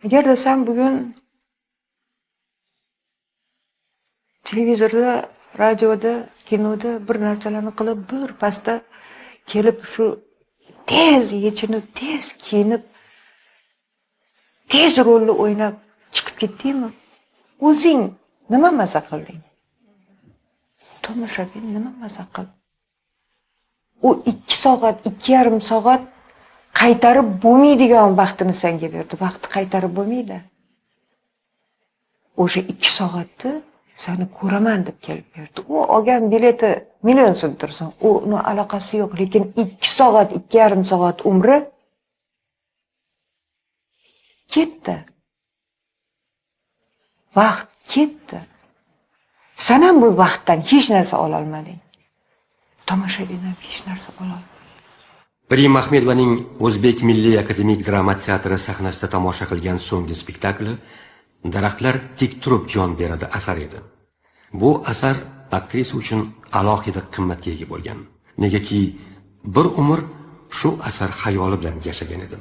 Agarda san bugun televizorda, radioda, kinoda bir narsalarni qilib, bir pasda kelib shu tez yechinib, tez kiyinib, tez rolni o'ynab chiqib ketdingmi? O'zing nima maza qilding? Tomoshabin nima maza qildi? U 2 soat, 2,5 soat qaytarib bo'lmaydigan vaqtini senga berdi. Vaqtni qaytarib bo'lmaydi. O'sha 2 soatni seni ko'raman deb kelib berdi. U olgan bileti million so'm tursin, uni aloqasi yo'q, lekin 2 soat, 2,5 soat umri ketdi. Vaqt ketdi. Sen ham bu vaqtdan hech narsa ola olmading. Tomoshabin ham hech narsa ola olmadi. Pirim Ahmedovaning O'zbek Milliy akademik drama teatri sahnasida tomosha qilgan so'nggi spektakli Daraxtlar tik turib jon beradi asari edi. Bu asar aktrisa uchun alohida qimmatga ega bo'lgan. Negaki bir umr shu asar xayoli bilan yashagan edi.